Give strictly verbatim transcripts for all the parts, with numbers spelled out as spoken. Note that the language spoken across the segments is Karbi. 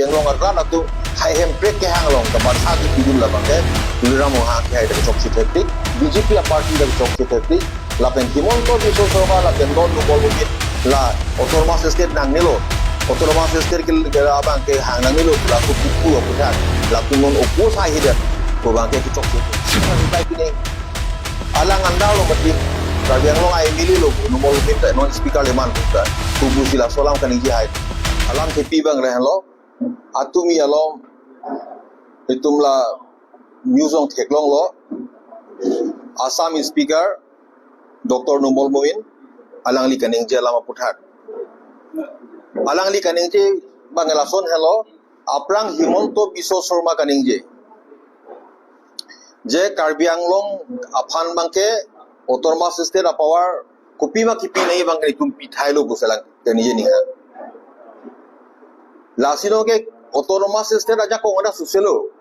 Anglong arat atum hai hemprek kehang along kamatha kepidun labang ke Tuliram Ronghang kehai ta chokche thepik, B J P aparty ta chokche thepik, lapen Himanta Biswa Sarma lapen non Numal Momin la autonomous state nangnelo, autonomous state ke, ke abang ke hang nangnelo, la ko kipu aputhak, latum non oppose hai hidan, ko abang ke chokche thepik. Alang andar lo mati, Karbi Anglong a M L A lo, Numal Momin ta non speaker le man ta, ko pusi laso alam kaningje hai. Alam thepi abang rehlo, atumi along, itum la news along theklonglo, Assam speaker, Doctor Numal Momin, alangli kaningje alam aputhak. Alangli kaningje abang lason helo, aphrang Himanta Biswa Sarma kaningje. Je Karbi Anglong aphan abang ke autonomous state apower kopima kipi nangji abang ke itum pithailo pusi alang kaningje ning ha. Lasi non ke autonomous state ajakong ada suselo.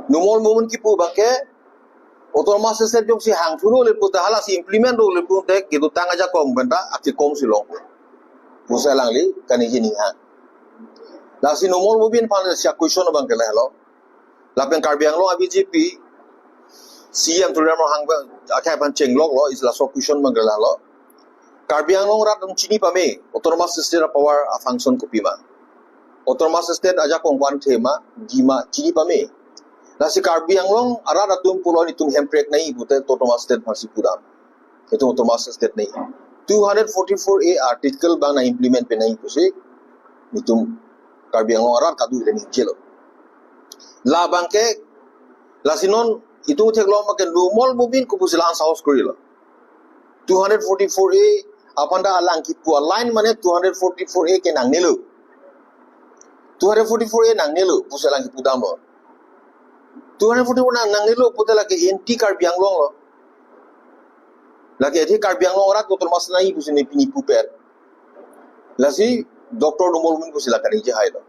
Numal Momin kipu abang ke autonomous state jongsi hangthulo le puta halasi implement lo le puta kedotang ajakong pen ta akikom si long. Pusi alangli kaningje ning ha. Lasi Numal Momin aphan sia question abang ke lahelo. Lapen Karbi Anglong a B J P C E M Tuliram Ronghang akhai aphan chengloklo, isi laso question abang ke lahelo. Karbi Anglong arat atum chini pame, autonomous state apower afunction kopima. Autonomous state ajakong ko-an thema, dima, chini pame. Lasi Karbi Anglong arat atum pulo itum hemprek nangji pute autonomous state aphansi pudam. Itum autonomous state nangji. Two hundred forty-four A article abang nang implement pi nangji pusi itum Karbi Anglong arat kadu le ningjelo. Labang ke, lasi non itum theklong abang ke Numal Momin ko pusi la-an sahos korilo. Two hundred forty-four A aphan ta alang kipu aline mane two hundred forty-four A ke nangnelo. Two hundred forty-four A nangnelo pusi alang kipu damlo. Two hundred forty-four nang nangnelo pute lake anti Karbi Anglong lo. Lake athe Karbi Anglong arat autonomous nangji pusi ne pini puper. Lasi Doctor Numal Momin pusi la kaningje hailo.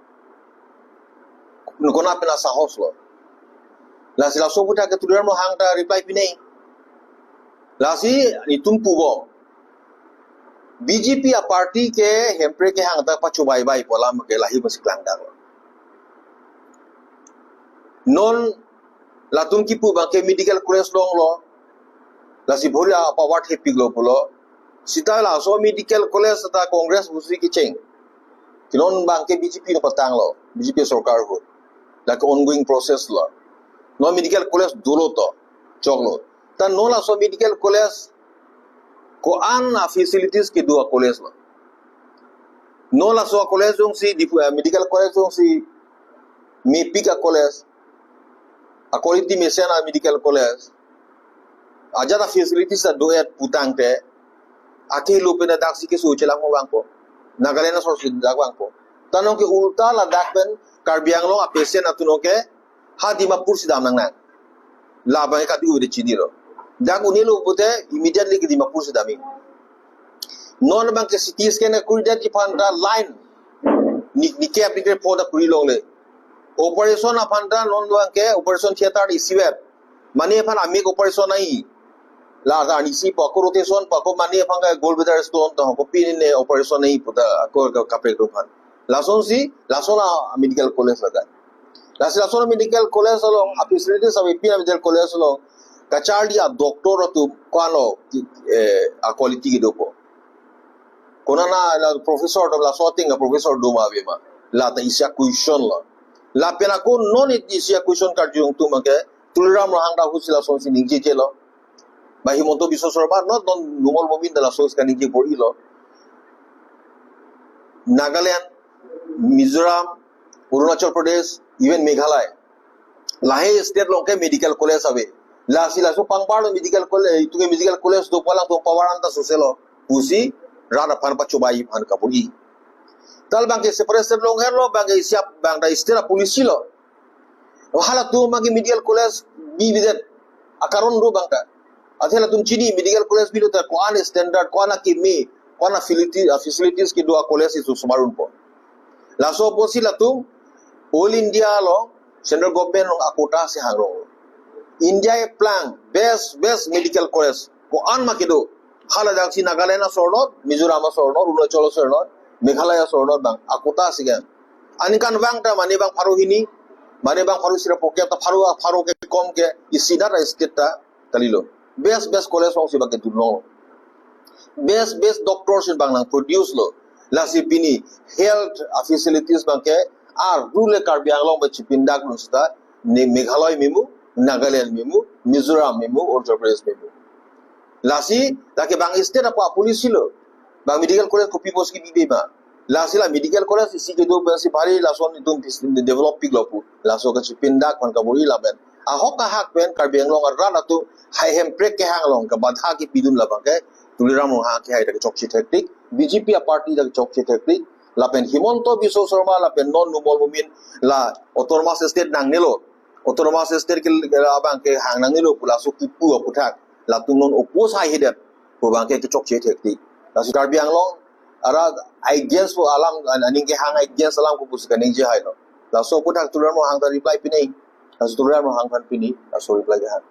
Nukona pena sahos lo. Lasi laso aputhak ke Tuliram Ronghang ta reply pi nangji. Lasi itum pubom. B J P aparty ke hemprek kehang ta pachobei bai pu alam ke lahei pusi klangdaklo. Non latum kipu abang ke medical college longlo. Lasi bhori apower thepiklo pulo. Seta laso medical college ta Congress pusi kecheng. Ke non abang ke B J P nangpatanglo, B J P sorkar ahut. Lake ongoing process lo. Non medical college dolo to, choklo. Ta non laso medical college ko-an a facilities kedo a college lo. Non laso a college jongsi Diphu, eh, medical college jongsi mepik a college, a quality mesen a medical college, ajat a facilities ta do-et putangte, akehelo pen daksi keso chelang vangpo. Nagaland asor si dak vangpo. Ta non ke ulta ladak pen Karbi Anglong a patient atum non ke ha Dimapur si dam nangnang. Labang ke kadu de chinilo. Dak unelo pute immediately ke Dimapur si damji. Non abang ke C T scan akuridet aphan ta line ni, nikep nikep phoda kuri longle. Operation aphan ta non abang ke operation theater isivet. Mane aphan amik operation nangji. La ta anisi pako rotation pako mane aphan ke gallbladder stone to ko pini ne operation nangji puta ako ka-, kaprek do aphan. Lasonsi, lason a medical college ladak. Lasi lason a medical college along, a facilities avepin a medical college along, kacharli a doctor atum ko-an lo, eh, a quality kedopo. Konat na la professor atum laso ating a professor do ma ave ma. La ta isi a question lo. Lapen ako non isi a question karjudun atum ke, Tuliram Ronghang ta ahut si lasonsi ningjejelo. Ba Himanta Biswa Sarma, non non Numal Momin ta lasonsi kaningje bor-ilo. Nagaland, Mizoram, Arunachal Pradesh, even Meghalaya. Lahei state along ke medical college ave. Lasi laso pangbar lo medical college, itum ke medical college do pu alang atum power anta soselo. Pusi, rat aphan pachobei aphan kabor-i. Tal abang ke separate state along herlo, abang ke siap, abang ta state a policy lo. Halatum abang ke medical college bibidet. Akaron do abang ta. Athe latum chini medical college bilo ta ko-an standard, ko-an akeme, ko-an facility, ah, facilities kedo a college isu sumarunpo. Laso apotsi latum All India along central government along a quota si hangrong. India eplang best, best medical college ko-an ma kedo. Hala daksi Nagaland asor not, Mizoram asor not, Arunachal asor not, Meghalaya asor not abang a quota si kan. Aningkanvang ta mane bang pharo hini, mane bang pharo isi ra phokep ta pharo, pharo kekom ke isi anat a-state ta kalilo. Best best college alongsi bang kedun long. Best best doctors si bang nang produce lo. Lasi pini health facilities bang ke ar rural Karbi Anglong bang chipindak lo seta ne Meghalaya memu, Nagaland memu, Mizoram memu, Uttar Pradesh memu. Lasi lake bang state apo a-policy lo. Bang medical college kopi apotsi kebi ma? Lasi la medical college isi kedo pensi bhari lason itum pis-, develop piklo pu. Laso kachipindak man kabor-i lapen ahok ahak pen Karbi Anglong arat atum hai hemprek kehang along kabadha kepidun labang ke Tuliram Ronghang ke hai ta kechokche thektik, B J P a-party ta kechokche thektik, lapen Himanta Biswa Sarma lapen non Numal Momin la autonomous state nangnelo, autonomous state ke abang ke hang nangnelo pu laso kipu aputhak latum non oppose haihedet pu bang ke kechokche thektik. Lasi Karbi Anglong arat against pu alam, an-, aning kehang against alam ko pusi kaningje hailo. Laso aputhak Tuliram Ronghang ta reply pinei. Laso Tuliram Ronghang aphan pini laso reply kehang.